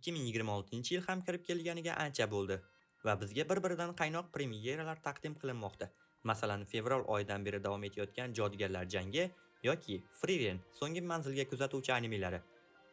2026-yil ham kirib kelganiga ancha bo'ldi va bizga bir-biridan qaynoq premyeralar taqdim qilinmoqda. Masalan, fevral oyidan beri davom etayotgan Jodugarlar jangi yoki Frieren so'nggi manzilga kuzatuvchi animelari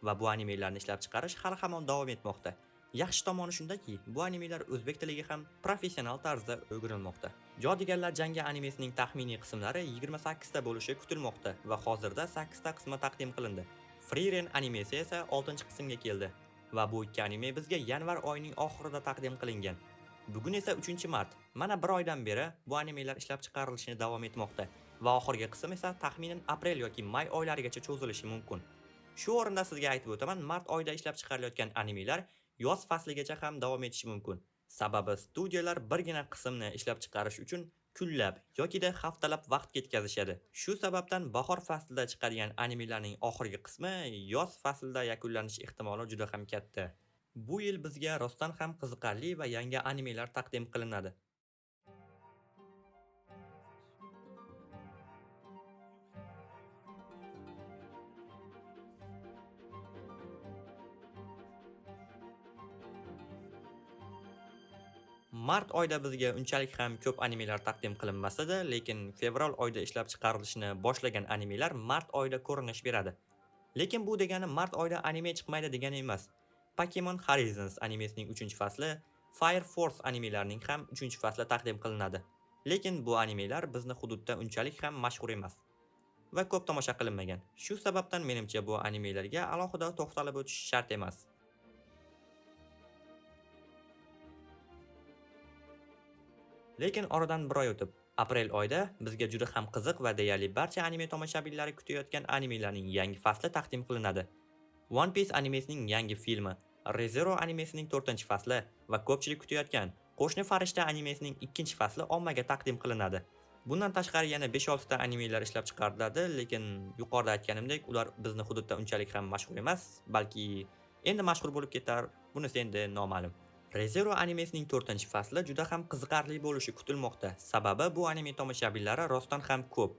va bu animelarni ishlab chiqarish hali hamon davom etmoqda. Yaxshi tomoni shundaki, bu animelar o'zbek tiliga ham professional tarzda o'girilmoqda. Jodugarlar jangi animesining taxminiy qismlari 28 ta bo'lishi kutilmoqda va hozirda 8 ta qismi taqdim qilindi. Frieren animesi esa 6-qismga keldi va bu ikki anime bizga yanvar oyining oxirida taqdim qilingan. Bugun esa 3-mart. Mana bir oydan beri bu animelar ishlab chiqarilishini davom etmoqda va oxirgi qism esa taxminan aprel yoki may oylarigacha cho'zilishi mumkin. Shu o'rinda sizga aytib o'taman, mart oyida ishlab chiqarilayotgan animelar yoz fasligacha ham davom etishi mumkin. Sababi studiyalar birgina qismni ishlab chiqarish uchun kunlab yokida haftalab vaqt ketkazishadi. Shu sababdan bahor faslida chiqadigan animelarning oxirgi qismi yoz faslida yakunlanish ehtimoli juda ham katta. Bu yil bizga rostdan ham qiziqarli va yangi animelar taqdim qilinadi. Mart oyida bizga unchalik ham ko'p animelar taqdim qilinmasa-da, lekin fevral oyida ishlab chiqarilishni boshlagan animelar mart oyida ko'rinish beradi. Lekin bu degani mart oyida anime chiqmaydi degani emas. Pokemon Horizons animesining 3-fasli, Fire Force animelarining ham 3-fasli taqdim qilinadi. Lekin bu animelar bizni hududda unchalik ham mashhur emas va ko'p tomosha qilinmagan. Shu sababdan menimcha bu animelarga alohida to'xtalib o'tish shart emas. Lekin oradan bir oy o'tib, aprel oyida bizga juda ham qiziq va deyarli barcha anime tomoshabinlari kutayotgan animelarning yangi fasli taqdim qilinadi. One Piece animesining yangi filmi, Re:Zero animesining 4-fasli va ko'pchilik kutayotgan Qo'shni farishta animesining 2-fasli ommaga taqdim qilinadi. Bundan tashqari yana 5-6 ta animelar ishlab chiqariladi, lekin yuqorida aytganimdek, ular bizni hududda unchalik ham mashhur emas, balki endi mashhur bo'lib ketar, bunisi endi noma'lum. Re:Zero animesining 4-fasli juda ham qiziqarli bo'lishi kutilmoqda. Sababi bu anime tomoshabinlari rostdan ham ko'p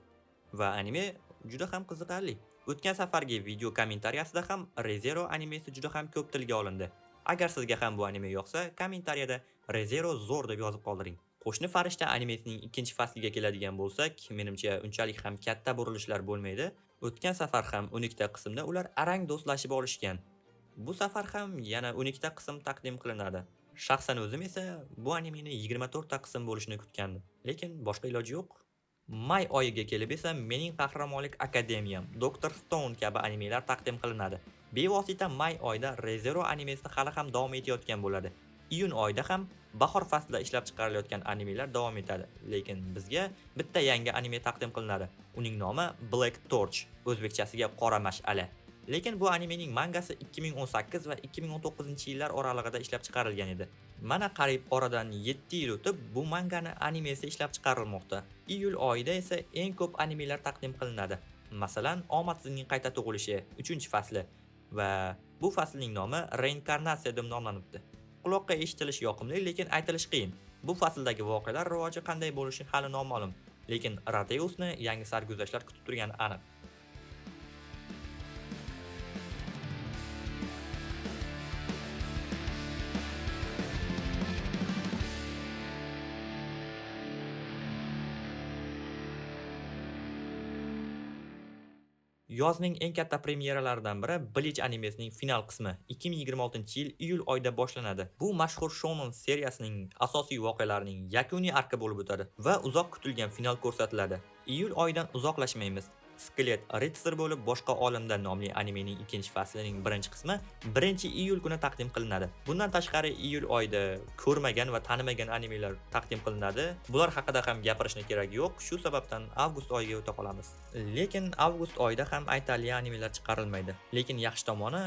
va anime juda ham qiziqarli. O'tgan safargi video kommentariyasida ham Re:Zero animesi juda ham ko'p tilga olindi. Agar sizga ham bu anime yoqsa, kommentariyada Re:Zero zo'r deb yozib qoldiring. Qo'shni farishta animesining 2-fasliga keladigan bo'lsak, menimcha unchalik ham katta burilishlar bo'lmaydi. O'tgan safar ham 12 ta qismda ular arang do'stlashib olishgan. Bu safar ham yana 12 ta qism taqdim qilinadi. Shaxsan o'zim esa bu animeni 24 ta qism bo'lishini kutgandim. Lekin boshqa iloji yo'q. May oyiga kelib esa Mening qahramonlik akademiyam, Doctor Stone kabi animelar taqdim qilinadi. Bevosita may oyida Re:Zero animesi hali ham davom etayotgan bo'ladi. Iyun oyida ham bahor faslida ishlab chiqarilayotgan animelar davom etadi. Lekin bizga bitta yangi anime taqdim qilinadi. Uning nomi Black Torch, o'zbekchasiga qora mash'ala. Lekin bu animening mangasi 2018 va 2019-yillar oralig'ida ishlab chiqarilgan edi. Mana qariyb oradan 7 yil o'tib, bu mangani animesi ishlab chiqarilmoqda. Iyul oyida esa eng ko'p animelar taqdim qilinadi. Masalan, Omadsizning qayta tug'ilishi 3-fasli va bu faslning nomi Reinkarnatsiya deb nomlanibdi. Quloqqa eshitilishi yoqimli, lekin aytilishi qiyin. Bu fasldagi voqealar rivoji qanday bo'lishi hali noma'lum. Lekin Radeusni yangi sarguzashtlar kutib turgani aniq. Yozning eng katta premyeralaridan biri Bleach animesining final qismi 2026-yil iyul oyida boshlanadi. Bu mashhur shonen seriyasining asosiy voqealarining yakuniy arka bo'lib o'tadi va uzoq kutilgan final ko'rsatiladi. Iyul oyidan uzoqlashmaymiz. Skelet ritsar bo'lib boshqa olamda nomli animening 2-faslining 1-qismi 1-iyul kuni taqdim qilinadi. Bundan tashqari iyul oyida ko'rmagan va tanimagan animelar taqdim qilinadi. Bular haqida ham gapirishni keragi yo'q. Shu sababdan avgust oyiga o'ta qolamiz. Lekin avgust oyida ham aytarli animelar chiqarilmaydi. Lekin yaxshi tomoni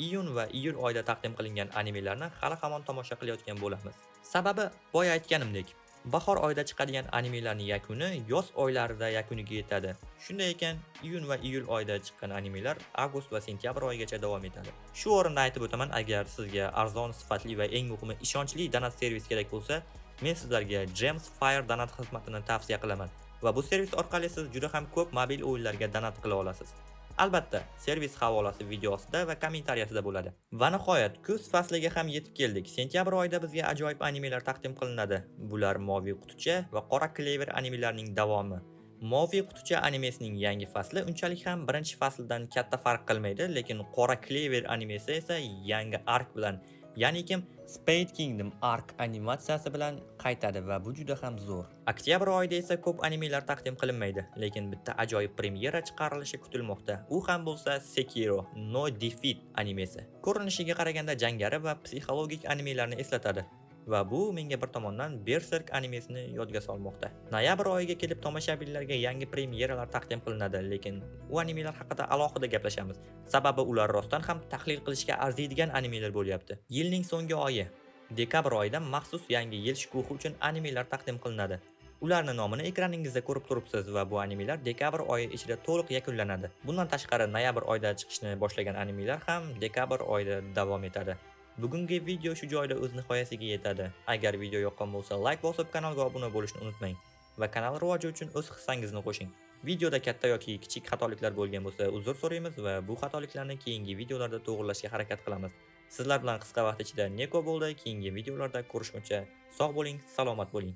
iyun va iyul oyida taqdim qilingan animelarni hali hamon tomosha qilayotgan bo'lamiz. Sababi boya aytganimdek, bahor oyida chiqadigan animelarning yakuni yoz oylarida yakuniga yetadi. Shunday ekan, iyun va iyul oyida chiqqan animelar avgust va sentyabr oyigacha davom etadi. Shu o'rinda aytib o'taman, agar sizga arzon, sifatli va eng muhimi ishonchli donat servis kerak bo'lsa, men sizlarga Gems Fire donat xizmatini tavsiya qilaman. Va bu servis orqali siz juda ham ko'p mobil o'yinlarga donat qila olasiz. Albatta, servis havolasi video ostida va kommentariyasida bo'ladi. Va nihoyat, kuz fasliga ham yetib keldik. Sentyabr oyida bizga ajoyib animelar taqdim qilinadi. Bular Moviy quticha va Qora Klever animelarining davomi. Moviy quticha animesining yangi fasli unchalik ham birinchi fasldan katta farq qilmaydi, lekin Qora Klever animesi esa yangi ark bilan, ya'ni kim Spade Kingdom ark animatsiyasi bilan qaytadi va bu juda ham zo'r. Oktyabr oyida esa ko'p animelar taqdim qilinmaydi, lekin bitta ajoyib premyera chiqarilishi kutilmoqda. U ham bo'lsa Sekiro: No Defeat animesi. Ko'rinishiga qaraganda jangari va psixologik animelarni eslatadi. Va bu menga bir tomondan Berserk animesini yodga solmoqda. Noyabr oyiga kelib tomoshabinlarga yangi premyeralar taqdim qilinadi, lekin u animelar haqida alohida gaplashamiz. Sababi ular rostdan ham tahlil qilishga arziydigan animelar bo'lyapti. Yilning so'nggi oyi, dekabr oyida maxsus yangi yil shukuhi uchun animelar taqdim qilinadi. Ularni nomini ekraningizda ko'rib turibsiz va bu animelar dekabr oyi ichida to'liq yakunlanadi. Bundan tashqari, noyabr oyida chiqishni boshlagan animelar ham dekabr oyida davom etadi. Bugungi video shu joyda o'z nihoyasiga yetadi. Agar video yoqqan bo'lsa, like bosib, kanalga obuna bo'lishni unutmang va kanal rivoji uchun o'z hissangizni qo'shing. Videoda katta yoki kichik xatoliklar bo'lgan bo'lsa, uzr so'raymiz va bu xatoliklarni keyingi videolarda to'g'rilashga harakat qilamiz. Sizlar bilan qisqa vaqt ichida Neko bo'ldi. Keyingi videolarda ko'rishguncha sog' bo'ling, salomat bo'ling.